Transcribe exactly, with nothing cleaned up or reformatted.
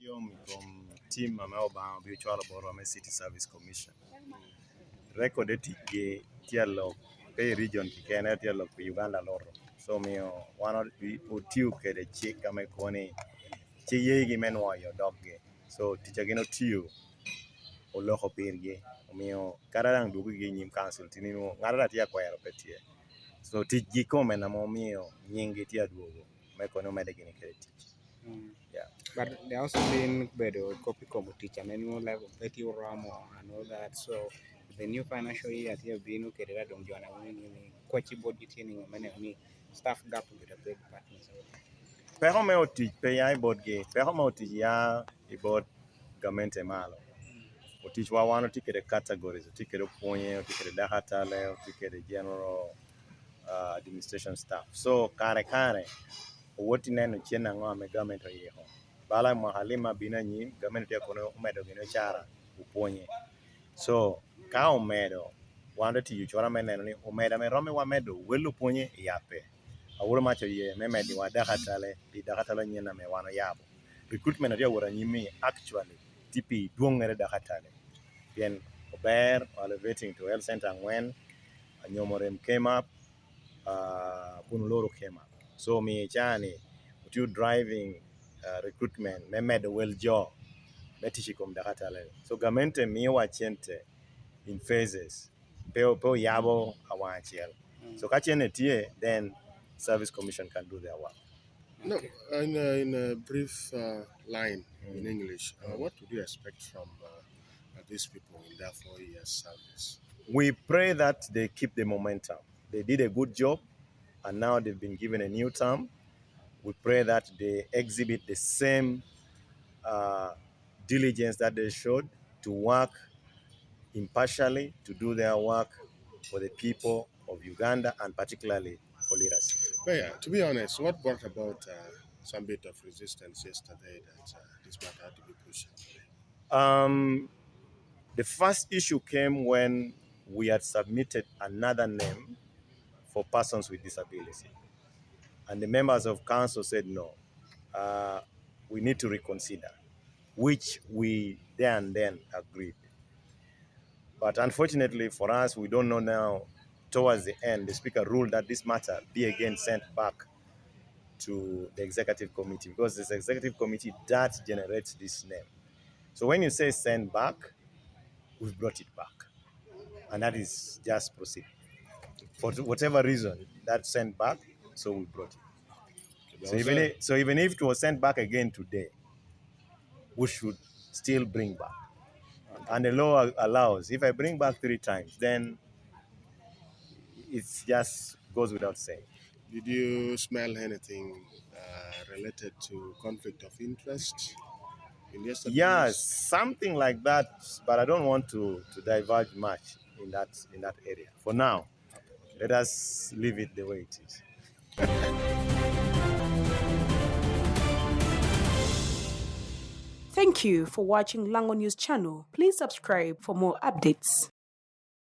Yom i kom tim ame Obaŋa obin ocwalo botwa me City Service Commission. Rekod e ticgi tye alok, pe i region keken, ento tye alok pi Uganda lutu. So, omio wan o-, otio kede cik ame kono ni cik yegi me nwoyo doggi. So, tic a gin otio oloko pirgi. Omio, kadi daŋ dwogogi i nyim council, tin inwoŋo ŋattoro a tye akwero pe tye. So, ticgi kome en ame omio nyinggi tye adwogo, me kono omedde gini kede tic. Mm. Yeah. But there also been bedo kop i kom tic ame nwoŋo level pe tye oromo and all that. So, the new financial year tye abino kede, ka doŋ jo na wini ni kwacci botgi tye ni ŋo me neno ni staff gap obedo ape i departments. Peko me otic pe ya i botgi, peko me otic ya i bot gamente malo. Oticwa wan otye kede categories, otye kede opwonye, otye kede dakatale, otye kede general, uh, administration staff. So, kare kare, owot ineno cen aŋo ame gamente oyiko. Bala i mwaka lim abino anyim, gamente tye kono omedo gini ocara opwonye. So, ka omedo, wan otye tiyo cura me neno ni omedo ame romo wa medo wel opwonye i ape. Awulo mac oye me medowa dakatale, pi dakatale anyen ame wan oyabo. Recruitment atye awot anyim-mi actually tye pi dwoŋŋere dakatale. Pien ober, elevating to health center angwen, Anyom Orem came up, uh, kun oloro came up. So, omio i caa ni, otye driving, uh, recruitment me medo wel jo me tic i kom dakatale. So, gamente miowa cente in phases. Pe, pe oyabo awaŋ acel. Mm. So, ka cente tye, then Service Commission can do their work. No, okay. In a, in a brief, uh, line in, mm, English, uh, mm, what would you expect from, uh, uh, these people in their four years service? We pray that they keep the momentum. They did a good job, and now they've been given a new term. We pray that they exhibit the same, uh, diligence that they showed to work impartially, to do their work for the people of Uganda and particularly for Lira City. But yeah, to be honest, what brought about, uh, some bit of resistance yesterday that, uh, this matter had to be pushed? Um, the first issue came when we had submitted another name for persons with disability. And the members of council said, "No, uh, we need to reconsider," which we there and then agreed. But unfortunately for us, we don't know now. Towards the end, the speaker ruled that this matter be again sent back to the executive committee, because it's the executive committee that generates this name. So when you say send back, we've brought it back. And that is just proceed. For whatever reason, that sent back, so we brought it. So even if, so even if it was sent back again today, we should still bring back. And the law allows, if I bring back three times, then it just goes without saying. Did you smell anything, uh, related to conflict of interest in yesterday's? Yes, something like that, but I don't want to, to diverge much in that, in that area. For now, let us leave it the way it is. Thank you for watching Lango News Channel. Please subscribe for more updates.